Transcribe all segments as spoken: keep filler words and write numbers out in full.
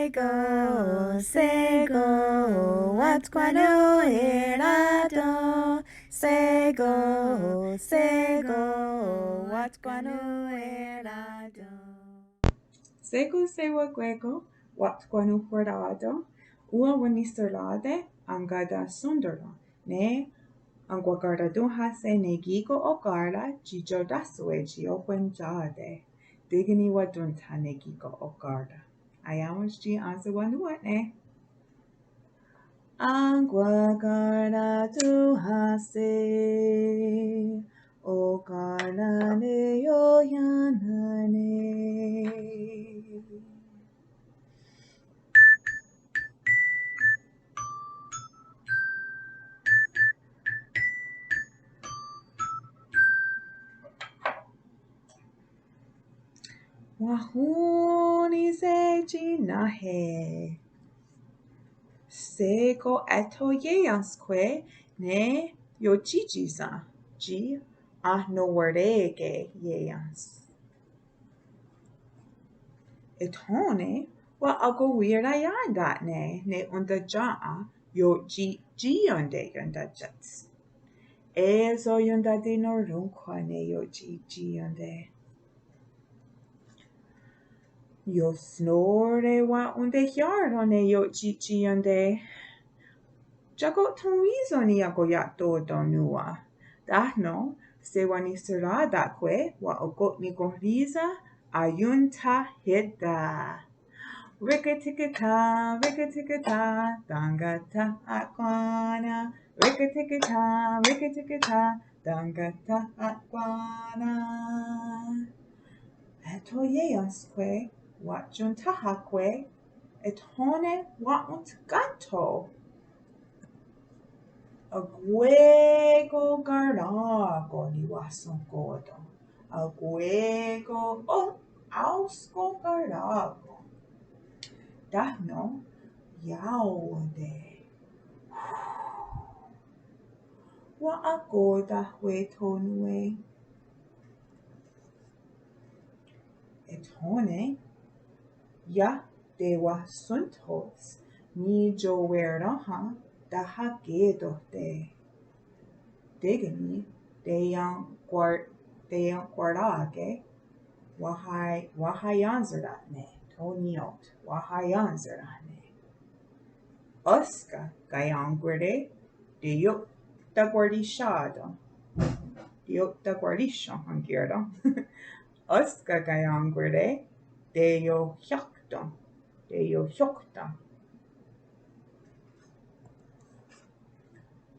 Shé:kon, shé:kon, wa'tkwanonhwerá:ton. Shé:kon, shé:kon, wa'tkwanonhwerá:ton. Shé:kon sewakwé:kon, wa'tkwanonhwerá:ton. Òn:wa wenhniserá:te' enkatahsónteren ne enkwakaratón:hahse' ne kí:ken oká:ra' tsi iotáhsawe' tsi ohwentsià:te'. Tekeni wa'tón:ta' ne kí:ken oká:ra'. Aiá:wens tsi ensewanòn:we'ne'. Enkwakaratón:hahse' oká:ra' ne ioiánere'. Wahón:nise' tsi náhe'. Shé:kon eh tho ié:ien'skwe' ne iotsi'tsíson tsi ahnowarà:ke' ié:ien's. Ethò:ne wa'akowiraién:ta'ne' ne ontatsà:'a iotsi'tsión:te' iontátiats. É:so iontatenorónhkhwa' ne iotsi'tsión:te'. Iosnó:re wa'ontehià:ron' ne iotsi'tsión:te'. Tsi akotthonwí:sen' niiakoia'tò:ten nòn:wa. Tánon' sewenhniserá:ta'kwe' wa'ako'nikonhrísa' aiontahè:ta'. Rikki-tikki-tá, rikki-tikki-tá, tenkatá:'a kwá:nen. Rikki-tikki-tá, rikki-tikki-tá, tenkatá:'a kwá:nen. Eh tho ié:ien'skwe' wa'tsiontáhakwe' ethò:ne wa'ontkà:tho'. Akwé:kon kará:kon niwahsohkò:ten. Akwé:kon, oh, aóskon kará:kon. Tánon' iá:wente'. Wa'akó:tahwe' tho nón:we. Ethò:ne iah tewahsónthos niiowerá:ha' tahaké:tohte'. Tekeni teionkwar-, teionkwará:ke' wahai-, wahaién:sera'ne', tho ní:ioht, wahaién:sera'ne'. Énska kaién:kware' teiotakwarihsá:ton. Teiotakwarihsá:ton, enkié:ren. Énska kaién:kware' teiohiákton. Teiohiákton.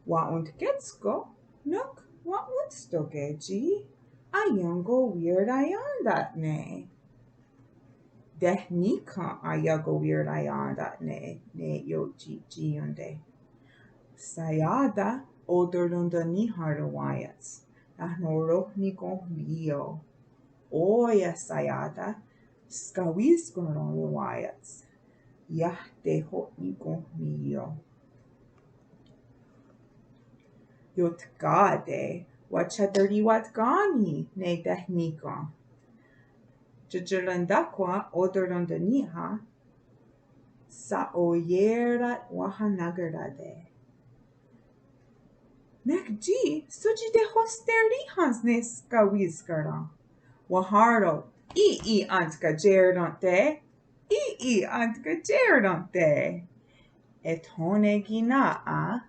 Wa'ontkétsko' nok wa'ontstó:ke' tsi aionkowiraién:ta'ne'. Tehníkhen aiakowiraién:ta'ne' ne iotsi'tsión:te'. Shaià:ta oterontennì:ha' ronwá:iats, tánon' ro'nikonhrí:io. Ó:ia' shaià:ta skawískaron ronwá:iats, iah teho'nikonhrí:io. Iotkà:te' wa'thiaterihwatkà:ni' ne tehníkhen. Tioterèn:tahkwen oterontennì:ha', sha'oié:rat wahanákerá:te'. Nek tsi sótsi tehosteríhens ne skawískaron. Wahèn:ron', í:'i entkatié:rente', í:'i entkatié:rente'. Ethò:ne ki' nà:'a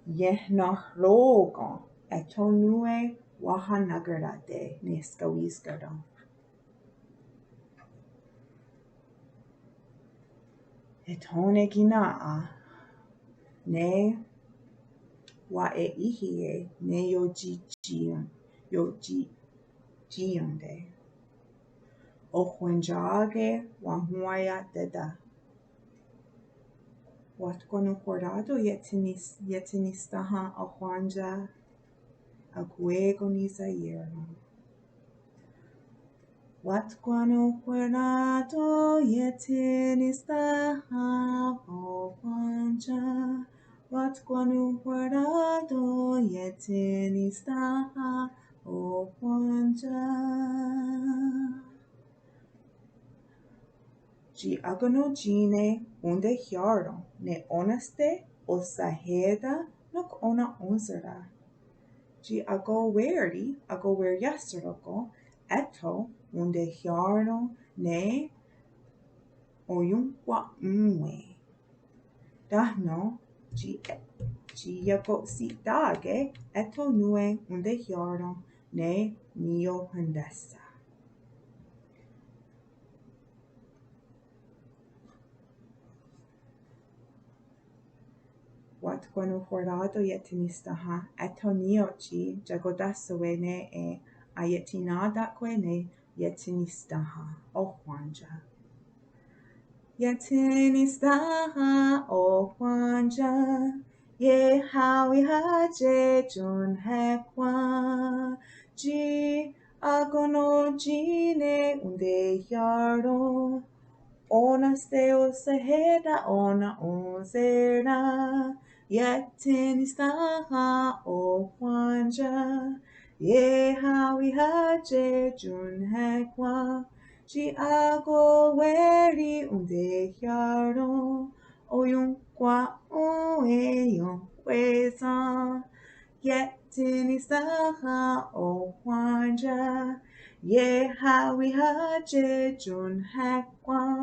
ienahró:kon eh tho nón:we wahanákerá:te' ne skawískaron. Ethò:ne ki' nà:'a ne wa'e'íhie' ne iotsi'tsión-, iotsi'tsión:te'. Ohwentsià:ke wahonwaia'téta'. Wa'tkwanonhwerá:ton ietsi nis-, ietsi nisténha ohwéntsia. Akwé:kon nisaié:ren'. Wa'tkwanonhwerá:ton ietsi nisténha ohwéntsia. Wa'tkwanonhwerá:ton ietsi nisténha ohwéntsia. Tsi akonontsì:ne ontehià:ron ne ó:nenste osahè:ta' nok onon'ónsera. Tsi akowé:ri, akoweriahsà:roko' étho ontehià:ron ne oien'kwa'ón:we. Tánon' tsi, tsi iako'shi'tà:ke étho nón:we ontehià:ron ne niiohontésha. Watkwanonhwerá:ton' iethenisténha étho ní:tsi iakotáhsawe' nè:'e aiethinà:take' ne iethenisténha. Ohwéntsia. Iethenisténha ohwéntsia, iehá:wi' hatié:ri ionhwéhkwen, tsi akonontsì:ne ontehià:ron, ó:nenste osahè:ta' onon'ónsera. Iethenisténha ohwéntsia, iehá:wi' hatié:ri ionhwéhkwen, tsi akowé:ri ontehià:ron, oien'kwa'ón:we ion'wé:sen. Iethenisténha ohwéntsia, iehá:wi' hatié:ri ionhwéhkwen,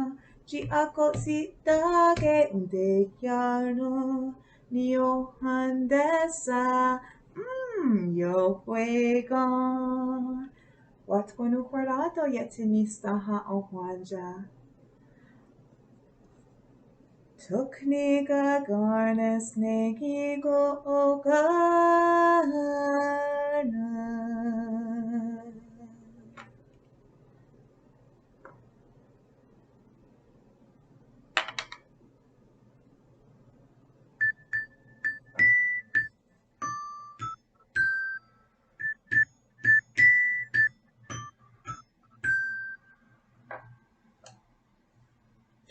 tsi ako'shi'tà:ke ontehià:ron niiohontésha. Mm, iohwé:kon. Watkwanonhwerá:ton' iethenisténha ohwéntsia. Tó:ka' nikakà:rens ne kí:ken o'kà:rens.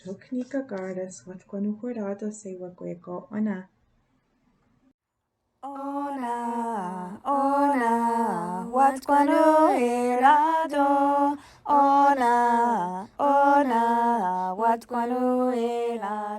Tó:ka' nikakà:rens, watkwanonhwerá:ton' sewakwé:kon ó:nen. Ó:nen, ó:nen, watkwanonhwerá:ton'. Ó:nen, ó:nen, watkwanonhwerá:ton'.